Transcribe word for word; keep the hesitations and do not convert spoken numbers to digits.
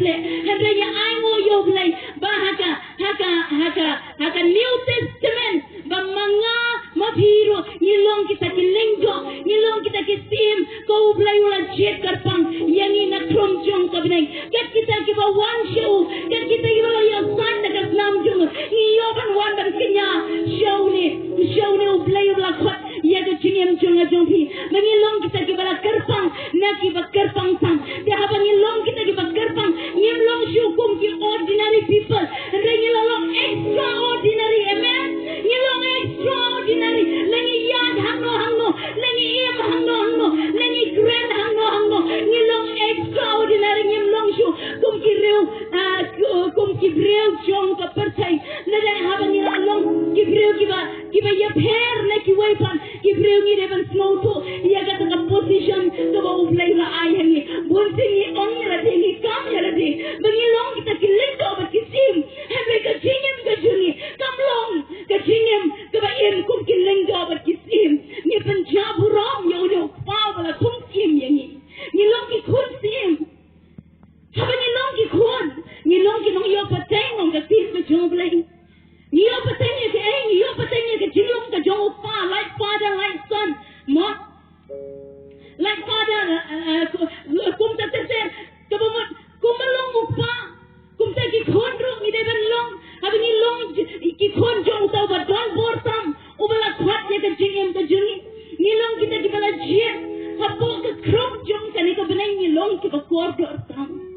Hynrei ngi ai nguh ïa U Blei ba ha ka, ha ka, ha ka, ha ka New Testament ba ma nga ma phi ruh ngi long kita ki lyngdoh, ngi long kita ki syiem, ko U Blei u la jied kyrpang ïa ngi na khrum jong ka bneng. Kat kita kiba wan sha u, kat kita kiba la ïoh sait na ka snam jong u, ngi ïoh ban wan ban kñia sha une, sha une U Blei uba la khot ïa ka jingim jong nga jong phi. Ba ngi long kita kiba la kyrpang na kiba kyrpang tam. Te haba ngi long kita kiba kyrpang, ngim long shuh kum ki ordinary people. Hynrei ngi la long extraordinary. Amen. Ngi long extraordinary. Lada ngi ïaid hangno hangno, lada ngi im hangno hangno, lada ngi kren hangno hangno, ngi long extraordinary. Ngim long shuh kum ki briew, ah, kum ki briew jong ka pyrthei. Lada haba ngi la long ki briew kiba, kiba ïapher na kiwei pat ki briew, ngi dei ban sngewthuh ïa kata ka position kaba U Blei u la ai ha ngi. Bun sien ngi ong ïa lade, ngi kam ïa lade ba ngi long kita ki lyngdoh bad ki syiem. Hynrei ka jingim ka jong ngi kam long ka jingim kaba im kum ki lyngdoh bad ki syiem. Ngi pynjah burom ïa une U Kpa uba la kum syiem ïa ngi. Ngi long ki khun syiem. Haba ngi long ki khun, ngi long ki nongïoh pateng ong ka ktien ka jong U Blei. Ngi ïoh pateng ïa kaei? Ngi ïoh pateng ïa ka jinglong ka jong U Kpa, like father, like son. Mo? Like father, eh, eh, ku-, kumta ter ter. Kaba mut kumba long U Kpa, kumta ki khun ruh ngi dei ban long. Haba ngi long j-, ki khun jong uta uba don bor tam, uba la khot ïa ka jingim ka jong ngi, ngi long kita kiba la jied. Hapoh ka khrum jong kane ka bneng ngi long kiba kordor tam.